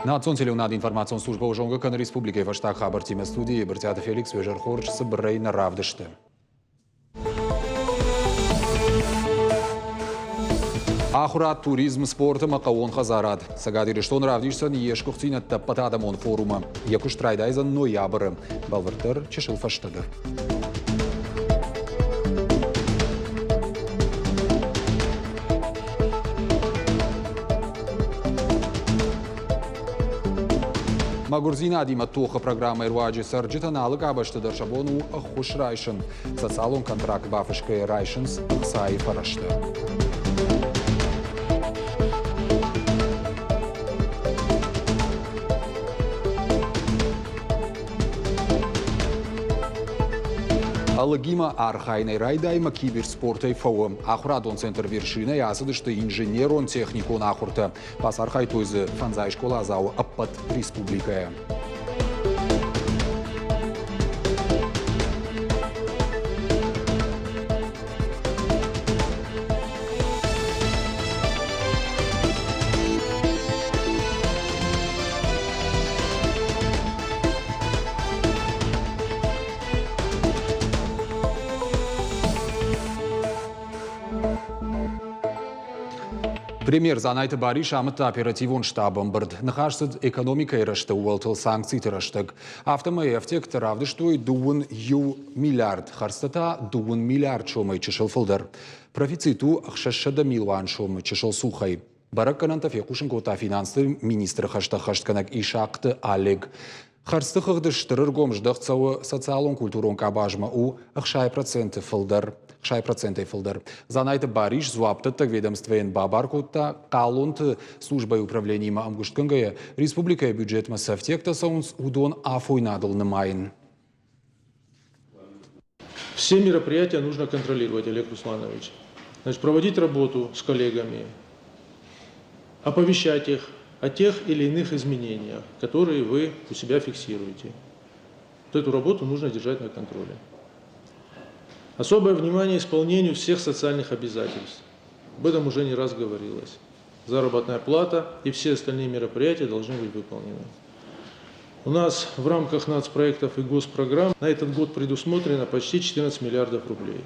Национ телеуынады информацион службӕ зонгӕ кӕны республикӕйы фӕстаг хабӕрттимӕ студийы Брытъиаты Феликс уе зӕрхорз цыбырӕй нӕ равдысты. Ахуырад, туризм, спорт ӕмӕ хъӕууон хӕдзарад. Цӕгат Ирыстон равдисдзӕн йе сгуыхтдзинӕдтӕ ӕппӕтадӕмон форумы. Йӕ куыст райдайдзӕн ноябры. Бӕлвырддӕр чысыл фӕстӕдӕр. Мӕгуырдзинадимӕ тохы программӕйы руаджы цӕрджытӕн алы къабӕзты дӕр сӕ бон у ӕххуыс райсын. Социалон контракт бафысгӕйӕ райсынц ӕхцайы фӕрӕзтӕ. Ӕлыгимӕ архайынӕй райдаймӕ киберспортӕй фӕуы. Ахуырадон центр «Вершина»-йы ацыдысты инженерон-техникон ахуыртӕ. Бацархайдтой дзы фӕндзай скъоладзауы ӕппӕт республикӕйӕ. Премьер Дзанайты Барис амыдта оперативон штабы ӕмбырд. Ныхас цыд экономикӕйы рӕзты ууӕлтыл санкциты рӕстӕг. Афтӕмӕй ӕфтиӕгтӕ равдыстой дыууын иу миллиард, хӕрдзтӕ та дыууын миллиард сомӕй чысыл фылдӕр. Профицит у 600 милуан сомы чысыл цухӕй. Бӕрӕггӕнӕнтӕ фехъусын кодта финансты министры хӕстӕ ӕххӕстгӕнӕг Исахъты Олег. Хӕрдзты хыгъды стыр ӕргом здӕхт цӕуы социалон-культурон къабазмӕ у 60% фылдӕр. 60%-ӕй фылдӕр. Дзанайты Барис дзуапдӕттӕг ведомствойӕн бабар кодта хъалонты службӕйы управлениимӕ ӕмгуыстгӕнгӕйӕ республикӕйы бюджетмӕ цы ӕфтиӕгтӕ цӕуынц, уыдон афойнадыл нымайын. Все мероприятия нужно контролировать, Олег Русланович. Значит, проводить работу с коллегами, оповещать их о тех или иных изменениях, которые вы у себя фиксируете. Вот эту работу нужно держать на контроле. Особое внимание исполнению всех социальных обязательств. Об этом уже не раз говорилось. Заработная плата и все остальные мероприятия должны быть выполнены. У нас в рамках нацпроектов и госпрограмм на этот год предусмотрено почти 14 миллиардов рублей.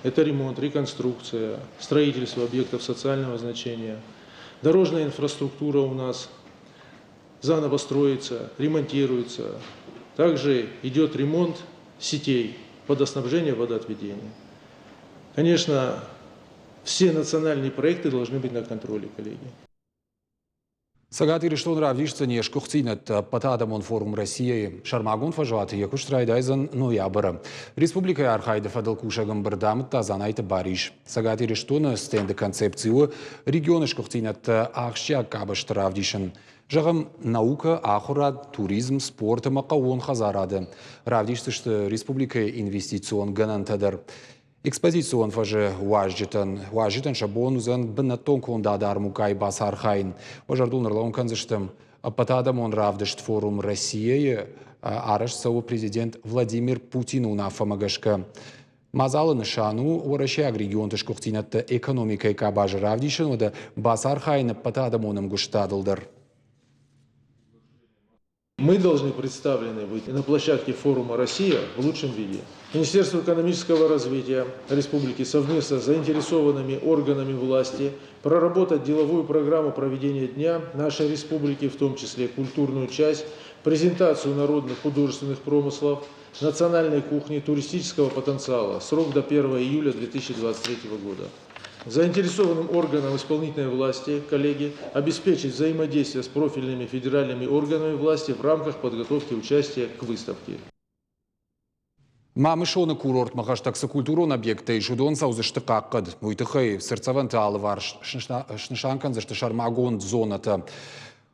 Это ремонт, реконструкция, строительство объектов социального значения. Дорожная инфраструктура у нас заново строится, ремонтируется. Также идет ремонт сетей водоснабжения, водоотведения. Конечно, все национальные проекты должны быть на контроле, коллеги. Цӕгат Ирыстон равдисдзӕн йе сгуыхтдзинӕдтӕ ӕппӕтадӕмон форум Россия-йы. Сӕрмагонд фӕзуаты йӕ куыст райдайдзӕн ноябры. Республикӕйы архайды фӕдыл кусӕг ӕмбырд амыдта Дзанайты Барис. Цӕгат Ирыстоны стенды концепци у регионы сгуыхтдзинӕдтӕ ахсджиаг къабӕзты равдисын. Зӕгъӕм, наукӕ, ахуырад, туризм, спорт ӕмӕ хъӕууон хӕдзарады. Равдисдзысты республикӕйы инвестицион гӕнӕнтӕ дӕр. Экспозицион фӕзы уазджытӕн уазджытӕн сӕ бон уыдзӕн бынӕттон кондады армукъайы бацархайын. Уӕ зӕрдыл ныллӕууын кӕндзыстӕм, ӕппӕтадӕмон равдыст форум Россия-йы арӕзт цӕуы президент Владимир Путины уынаффӕмӕ гӕсгӕ. Мадзалы нысан у уӕрӕсейаг регионты сгуыхтдзинӕдтӕ экономикӕйы къабазы равдисын, уӕдӕ бацархайын ӕппӕтадӕмон ӕмгуыстадыл дӕр. Мы должны представлены быть на площадке форума «Россия» в лучшем виде. Министерство экономического развития республики совместно с заинтересованными органами власти проработать деловую программу проведения дня нашей республики, в том числе культурную часть, презентацию народных художественных промыслов, национальной кухни, туристического потенциала. Срок до 1 июля 2023 года. Заинтересованным органам исполнительной власти, коллеги, обеспечить взаимодействие с профильными федеральными органами власти в рамках подготовки участия к выставке. Мамысоны курортмӕ хӕстӕг цы культурон объекттӕ ис, уыдон цӕудзысты хъахъхъӕд. Уый тыххӕй цыртдзӕвӕнты алыварс снысан кӕндзысты сӕрмагонд зонӕтӕ.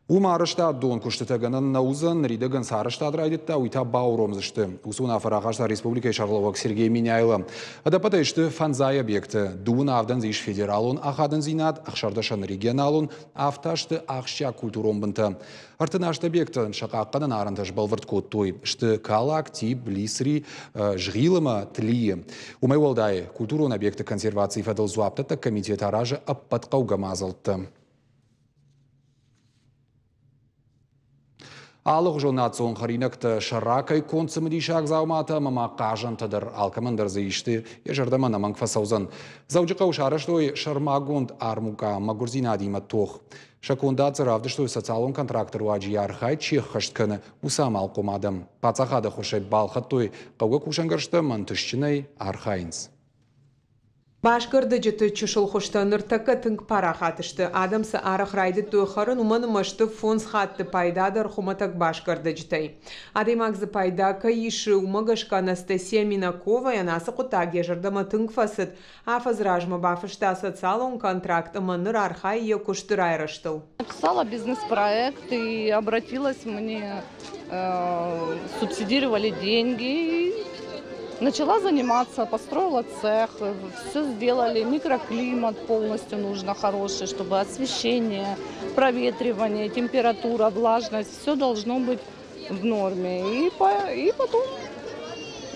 Уым арӕзтадон куыстытӕ гӕнӕн нӕ уыдзӕн, ныридӕгӕн цы арӕзтад райдыдта, уый та бауромдзысты. Уыцы уынаффӕ рахаста республикӕйы сӕргълӕууӕг Сергей Меняйло. Ӕдӕппӕтӕй сты фӕндзай объекты. Дыууын авдӕн дзы ис федералон ахадындзинад, ӕхсӕрдӕсӕн регионалон, афтӕ сты ахсджиаг культурон бынтӕ. 38 объектӕн сӕ хъахъхъӕнӕн арӕнтӕ сбӕлвырд кодтой. Сты Калак, Тиб, Лисри, Згъил ӕмӕ Тлийы. Уымӕй уӕлдай, культурон объекты консервацийы фӕдыл дзуапдӕттӕг комитет аразы ӕппӕт хъӕугӕ мадзӕлттӕ. Алыгъуызон национ хӕринӕгтӕ, сӕракӕй конд цымыдисаг дзауматӕ ӕмӕ ма хъазӕнтӕ дӕр алкӕмӕн дӕр дзы исты йӕ зӕрдӕмӕ ӕнӕмӕнг фӕцӕудзӕн. Дзӕуджыхъӕуы сарӕзтой сӕрмагонд армукъа мӕгуырдзинадимӕ тох. Сӕ кондад дзы равдыстой социалон контракты руаджы йӕ архайд чи ӕххӕст кӕны, уыцы амалхъом адӕм. Паддзахады ӕххуысӕй балхӕдтой хъӕугӕ кусӕнгӕрзтӕ ӕмӕ ӕнтыстджынӕй архайынц. Басгӕрдӕджыты чысыл хуызтӕ ныртӕккӕ тынг парахат сты. Адӕм сӕ арӕх райдыдтой хӕрын, уымӕн ӕмӕ сты фондз хатты пайдадӕр хуымӕтӕг басгӕрдӕджытӕй. Адӕймаг дзы пайда кӕй исы, уымӕ гӕсгӕ Анастасия Минаковайӕн ацы хъуыддаг йӕ зӕрдӕмӕ тынг фӕцыд. Афӕдз размӕ бафыста социалон контракт ӕмӕ ныр архайы йӕ куысты райрӕзтыл. Написала бизнес-проект и обратилась мне, субсидировали деньги. Начала заниматься, построила цех, все сделали, микроклимат полностью нужно хороший, чтобы освещение, проветривание, температура, влажность, все должно быть в норме. И потом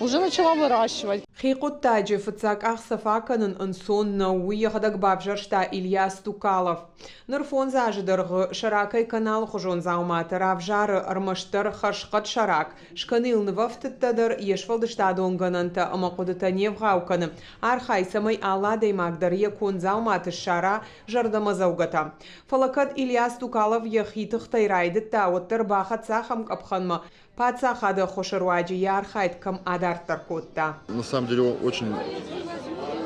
уже начала выращивать. Хи хъуыддаджы фыццаг къахдзӕф акӕнын ӕнцон нӕу, уый йӕхӕдӕг бавзӕрста Илья Стукалов. Ныр фондз азы дӕргъы сӕракӕй кӕны алыхуызон дзауматӕ, равзары ӕрмӕстдӕр хӕрзхъӕд сӕрак, скӕны йыл нывӕфтыдтӕ дӕр, йе сфӕлдыстадон гӕнӕнтӕ ӕмӕ хъуыдытӕ не вгъау кӕны, архайы, цӕмӕй алы адӕймаг дӕр йӕ конд дзауматы ссара зӕрдӕмӕдзӕугӕтӕ. Фӕлӕ кӕд Илья Стукалов йӕхи тыхтӕй райдыдта, уӕддӕр бахӕццӕ ахӕм къӕпхӕнмӕ, паддзахады ӕххуысы руаджы йӕ архайд кӕм адарддӕр кодта. На самом деле очень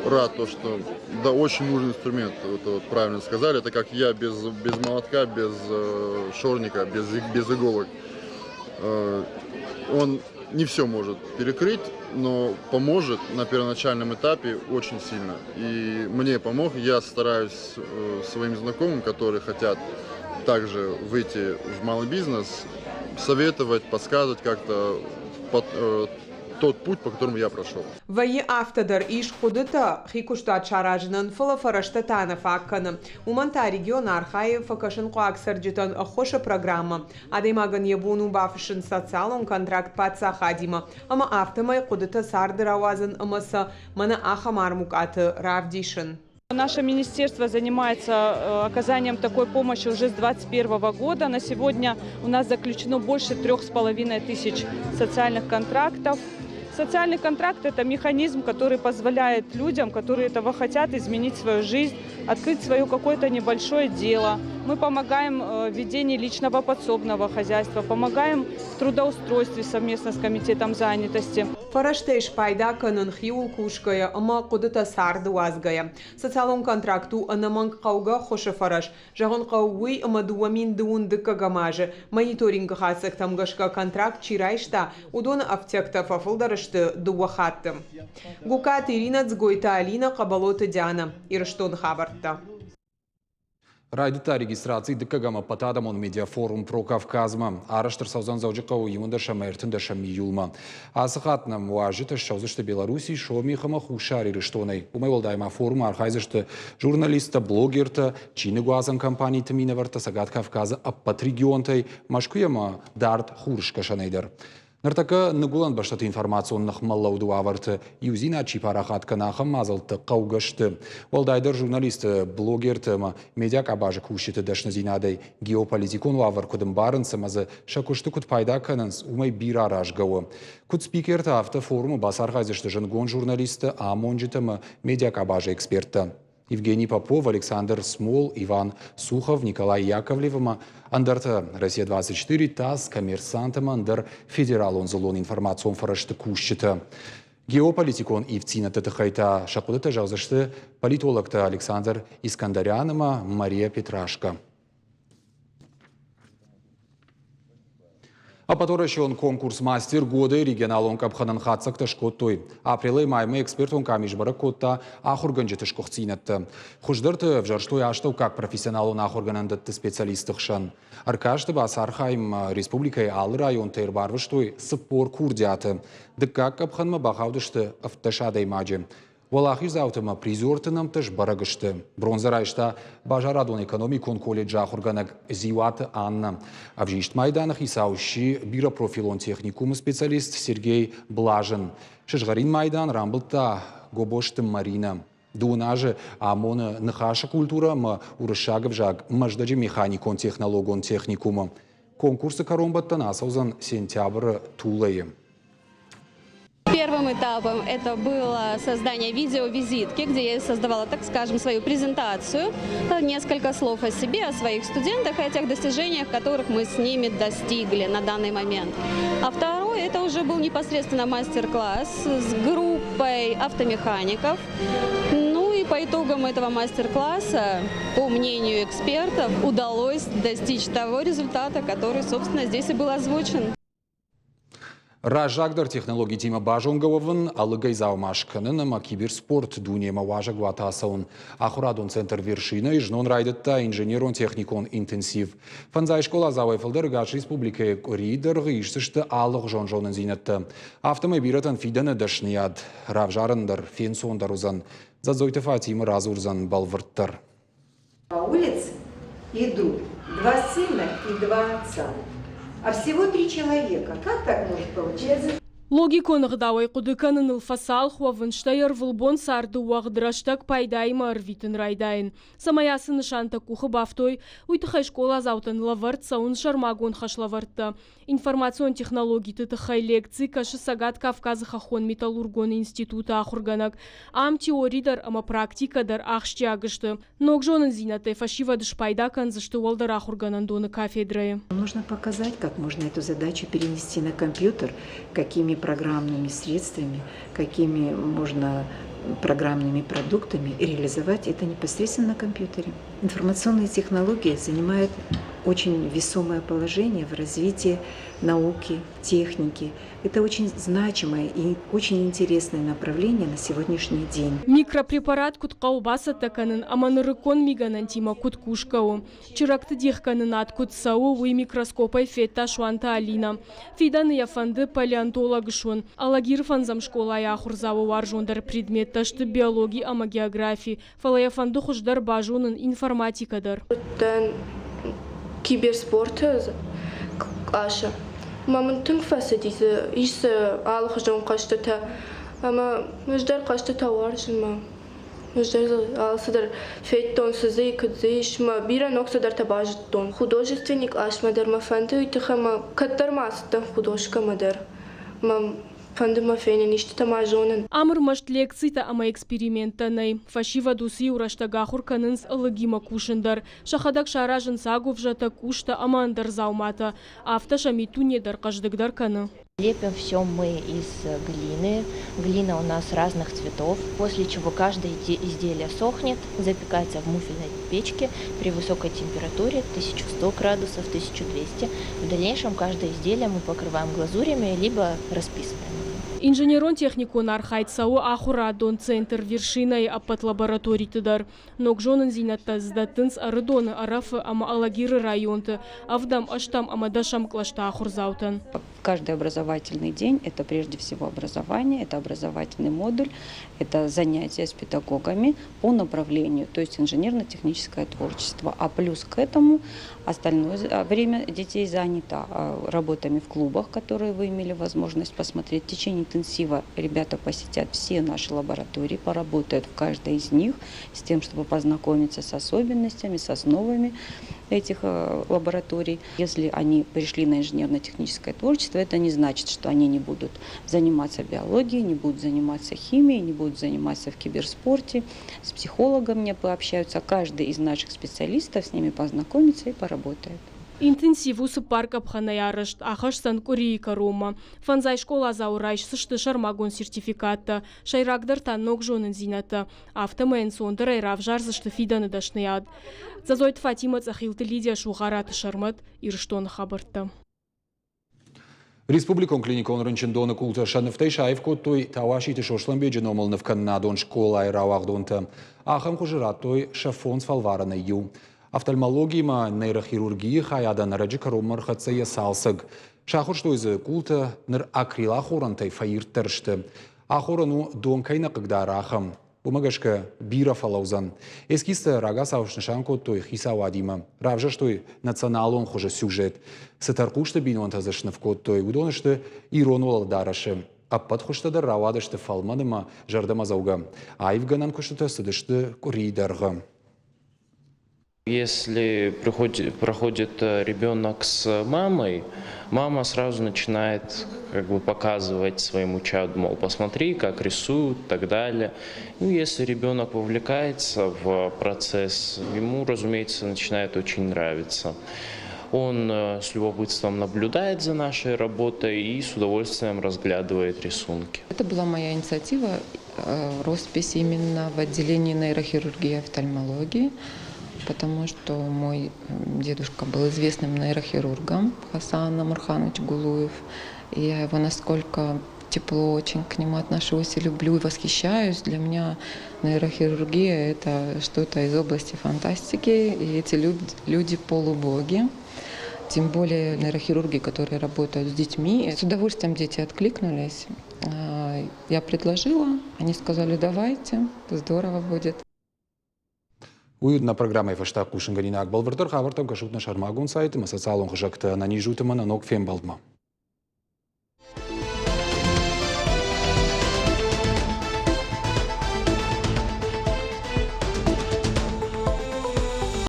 рад то, что да, очень нужный инструмент, это вот правильно сказали, это как я без молотка, без шорника, без иголок. Он не все может перекрыть, но поможет на первоначальном этапе очень сильно. И мне помог, я стараюсь своим знакомым, которые хотят также выйти в малый бизнес, советовать, подсказывать как-то тот путь, по которому я прошел. Вӕййы афтӕ дӕр, ис хъуыдытӕ хи куыстуат саразынӕн, фӕлӕ фӕрӕзтӕ та нӕ фаг кӕны. Уымӕн та регион архайы фӕкӕсынхъуаг цӕрджытӕн ӕххуысы программӕ. Адӕймагӕн йӕ бон у бафыссын социалон контракт паддзахадимӕ ӕмӕ афтӕмӕй хъуыдытӕ царды рауадзын ӕмӕ сӕ мӕнӕ ахӕм армукъаты равдисын. Наше министерство занимается оказанием такой помощи уже с 2021 года. На сегодня у нас заключено больше 3500 социальных контрактов. Социальный контракт – это механизм, который позволяет людям, которые этого хотят, изменить свою жизнь, открыть свое какое-то небольшое дело. Мы помогаем в ведении личного подсобного хозяйства, помогаем в трудоустройстве совместно с комитетом занятости. Фӕрӕзтӕй спайда кӕнын хиуыл кусгӕйӕ ӕмӕ хъуыдытӕ царды уадзгӕйӕ. Социалон контракт у ӕнӕмӕнг хъӕугӕ ӕххуысы фӕрӕз. Зӕгъын хъӕуы уый, ӕмӕ 2012 азы мониторингы хатдзӕгтӕм гӕсгӕ контракт чи райста, уыдоны ӕфтиӕгтӕ фӕфылдӕр сты дыууӕ хатты. Гукаты Иринӕ, Дзгойты Алинӕ, Хъӕбӕлоты Дианӕ. Ирыстоны хабӕрттӕ. Райдыдта регистраци дыккӕгӕм ӕппӕтадӕмон медиафорум «Про Кавказмӕ». Арӕзт ӕрцӕудзӕн Дзӕуджыхъӕуы 11 ӕмӕ 13 июлмӕ. Ацы хатт нӕм уазджытӕ ссӕудзысты Беларуси, Сомих ӕмӕ Хуссар Ирыстонӕй. Уымӕй уӕлдай ма форумы архайдзысты журналисттӕ, блогертӕ, чиныгуадзӕн компаниты минӕвӕрттӕ Цӕгат Кавказы ӕппӕт регионтӕй, Мӕскуыйӕ ӕмӕ дард Хурыскӕсӕнӕй дӕр. Ныртӕккӕ ныгуылӕн бӕстӕты информацион ныхмӕлӕуды уавӕрты иудзинад чи парахат кӕны, ахӕм мадзӕлттӕ хъӕугӕ сты. Уӕлдайдӕр журналистты, блогерты ӕмӕ медиакъабазы кусджыты дӕсныдзинадӕй геополитикон уавӕр куыд ӕмбарынц ӕмӕ дзы сӕ куысты куыд пайда кӕнынц, уымӕй бирӕ аразгӕ у. Куыд спикертӕ, афтӕ форумы бацархайдзысты зындгонд журналисттӕ, амонджытӕ ӕмӕ медиакъабазы эксперттӕ. Евгений Попов, Александр Смол, Иван Сухов, Николай Яковлев ӕмӕ ӕндӕртӕ Россия-24, ТАСС, Коммерсант ӕмӕ ӕндӕр федералон дзыллон информацион фӕрӕзты кусджытӕ. Геополитикон ивддзинӕдты тыххӕй та сӕ хъуыдытӕ зӕгъдзысты политологтӕ Александр Искандарян ӕмӕ Мария Петрашко. Ӕппӕтуӕрӕсеон конкурс «Мастер года» регионалон къӕпхӕнӕн хатдзӕгтӕ скодтой. Апрелӕй маймӕ экспертон къамис бӕрӕг кодта ахуыргӕнджыты сгуыхтдзинӕдтӕ. Хуыздӕрты ӕвзӕрстой астӕуккаг профессионалон ахуыргӕнӕндӕтты специалистты хсӕн. Ӕркасты бацархайынмӕ республикӕйы алы районтӕй ӕрбарвыстой 40 курдиаты. Дыккаг къӕпхӕнмӕ бахаудысты 17 адӕймаджы. Уӕлахиздзауты ӕмӕ призерты нӕмттӕ сбӕрӕг сты. Бронзӕ райста базарадон-экономикон колледжы ахуыргӕнӕг Дзиуаты Аннӕ. Ӕвзист майданы хицау сси бирӕпрофилон техникумы специалист Сергей Блажин. Сызгъӕрин майдан рамбылдта Гобозты Маринӕ. Дыууын азы амоны ныхасы культурӕ ӕмӕ уырыссаг ӕвзаг Мӕздӕджы механикон-технологон техникумы. Конкурсы кӕронбӕттӕн ацӕудзӕн сентябры Тулӕйы. Первым этапом это было создание видеовизитки, где я создавала, так скажем, свою презентацию, несколько слов о себе, о своих студентах и о тех достижениях, которых мы с ними достигли на данный момент. А второй это уже был непосредственно мастер-класс с группой автомехаников. Ну и по итогам этого мастер-класса, по мнению экспертов, удалось достичь того результата, который, собственно, здесь и был озвучен. Раззагдӕр технологитимӕ базонгӕ уӕвын, ӕлыгӕй дзаума скӕнын ӕмӕ киберспорт дунемӕ уазӕгуаты ацӕуын. Ахуырадон центр «Вершина»-йы знон райдыдта инженерон-техникон интенсив. Фӕндзай скъоладзауӕй фылдӕр ӕгас республикӕйы къуырийы дӕргъы исдзысты алыгъуызон зонындзинӕдтӕ. Афтӕмӕй бирӕтӕн фидӕны дӕсныйад равзарын дӕр фенцондӕр уыдзӕн. Дзӕдзойты Фатимӕ радзурдзӕн бӕлвырддӕр. По улице идут два сына и два отца, а всего три человека. Как так может получиться? Логикон ӕгъдауӕй хъуыды кӕныныл фӕцалх уӕвын, стӕй ӕрвылбон царды уӕгъд рӕстӕг пайдаимӕ ӕрвитын райдайын. Цӕмӕй ацы нысантӕ къухы бафтой, уый тыххӕй скъоладзаутӕн лӕвӕрд цӕуынц сӕрмагонд хӕслӕвӕрдтӕ. Информацион технологиты тыххӕй лекци кӕсы Цӕгат Кавказы хӕххон-металлургон институты ахуыргӕнӕг. Ам теори дӕр ӕмӕ практикӕ дӕр ахсджиаг сты. Ног зонындзинӕдтӕй фӕсивӕд спайда кӕндзысты уӕлдӕр ахуыргӕнӕндоны кафедрӕйы. Нужно показать, как можно эту задачу перенести на компьютер, какими программными средствами, какими можно программными продуктами реализовать это непосредственно на компьютере. Информационные технологии занимают очень весомое положение в развитии науки, техники. Это очень значимое и очень интересное направление на сегодняшний день. Микропрепарат куыд хъӕуы бацӕттӕ кӕнын ӕмӕ нырыккон мигӕнӕнтимӕ куыд кусгӕ у, чырӕгты дихкӕнынад куыд цӕуы, уый микроскопӕй федта Суанты Алинӕ. Фидӕны йӕ фӕнды палеонтолог суын. Алагиры фӕндзӕм скъолайы ахуырдзауы уарзондӕр предметтӕ сты биологи ӕмӕ географи, фӕлӕ йӕ фӕнды хуыздӕр базонын информатикӕ дӕр. Уыдтӕн киберспорты къласы. Ӕмӕ мын тынг фӕцыди дзы, ис дзы алыхуызон хъӕзтытӕ. Ӕмӕ ӕз дӕр хъӕзтытӕ уарзын мӕ ӕз дӕр дзы алцыдӕр федтон, цы дзы и, куыд дзы ис, мӕ бирӕ ног цыдӕртӕ базыдтон. Художественный къласмӕ дӕр мӕ фӕнды, уый тыххӕй мӕ кӕддӕр ма ацыдтӕн художкӕмӕ дӕр. Мӕ фӕнды мӕ фенын, истытӕ ма зонын. Ам ӕрмӕст лекцитӕ ӕмӕ эксперименттӕ нӕй. Фӕсивӕд уыцы-иу рӕстӕг ахуыр кӕнынц лыгимӕ кусын дӕр. Сӕхӕдӕг саразынц агуывзӕтӕ, къустӕ ӕмӕ ӕндӕр дзауматӕ. Афтӕ сӕ миддуне дӕр хъӕздыгдӕр кӕны. Лепим все мы из глины. Глина у нас разных цветов, после чего каждое изделие сохнет, запекается в муфельной печке при высокой температуре 1100 градусов, 1200. В дальнейшем каждое изделие мы покрываем глазурями, либо расписываем. Инженерон-техникон архайд цӕуы ахуырадон центр «Вершина»-йы ӕппӕт лабораториты дӕр. Ног зонындзинӕдтӕ дзы дӕттынц Ӕрыдоны, Ӕрӕфы ӕмӕ Алагиры районты ӕвдӕм, ӕстӕм ӕмӕ дӕсӕм кълӕсты ахуырдзаутӕн. Каждый образовательный день – это прежде всего образование, это образовательный модуль, это занятия с педагогами по направлению, то есть инженерно-техническое творчество. А плюс к этому остальное время детей занято работами в клубах, которые вы имели возможность посмотреть. В течение интенсива ребята посетят все наши лаборатории, поработают в каждой из них с тем, чтобы познакомиться с особенностями, с основами этих лабораторий. Если они пришли на инженерно-техническое творчество, это не значит, что они не будут заниматься биологией, не будут заниматься химией, не будут заниматься в киберспорте, с психологом не пообщаются. Каждый из наших специалистов с ними познакомится и поработает. Интенсив у цыппар къӕпхӕнӕй арӕзт, ахӕсдзӕн къуырийы кӕронмӕ. Фӕндзай скъоладзауы райсдзысты сӕрмагонд сертификаттӕ, сӕйрагдӕр та ног зонындзинӕдтӕ. Афтӕмӕй ӕнцондӕрӕй равзардзысты фидӕны дӕсныйад. Дзӕдзойты Фатимӕ, Цъӕхилты Лидия, Сугъараты Сӕрмӕт, Ирыстоны хабӕрттӕ. Республикон клиникон рынчындоны къултӕ сӕ нывтӕй саив кодтой Тауаситы Сослӕнбеджы номыл нывкӕнынадон скъолайы рауагъдонтӕ. Ахӕм хуызы радтой сӕ фондз фӕлварӕнӕй иу. Офтальмологимӕ нейрохирургийы хайадӕн ӕрӕджы кӕронмӕ ӕрхӕццӕ йӕ цалцӕг. Сахуырстой дзы къултӕ, ныр акрилахорӕнтӕй фӕирддӕр сты. Ахорӕн у, дон кӕй нӕ хъыгдары, ахӕм. Уымӕ гӕсгӕ бирӕ фӕлӕудзӕн. Эскизтӕ рагацау снысан кодтой хицауадимӕ. Равзӕрстой националон хуызы сюжет. Цы тӕрхъусты бинонтӕ дзы сныв кодтой, уыдон сты ирон уӕлӕдарӕсы. Ӕппӕт хуызтӕ дӕр рауадысты фӕлмӕн ӕмӕ зӕрдӕмӕдзӕугӕ. Аивгӕнӕн куыстытӕ цыдысты къуырийы дӕргъы. Если приходит, проходит ребенок с мамой, мама сразу начинает как бы показывать своему чаду, мол, посмотри, как рисуют и так далее. Ну, если ребенок вовлекается в процесс, ему, разумеется, начинает очень нравиться. Он с любопытством наблюдает за нашей работой и с удовольствием разглядывает рисунки. Это была моя инициатива, роспись именно в отделении нейрохирургии и офтальмологии, потому что мой дедушка был известным нейрохирургом Хасан Амурханович Гулуев. И я его насколько тепло очень к нему отношусь и люблю, и восхищаюсь. Для меня нейрохирургия – это что-то из области фантастики, и эти люди полубоги. Тем более нейрохирурги, которые работают с детьми. С удовольствием дети откликнулись. Я предложила, они сказали, давайте, здорово будет. Уый нӕ программӕйы фӕстаг хъусынгӕнинаг. Бӕлвырддӕр хабӕрттӕм кӕсут нӕ сӕрмагонд сайты ӕмӕ социалон хызӕгты ӕнӕниз ут ӕмӕ нӕ ног фембӕлдмӕ.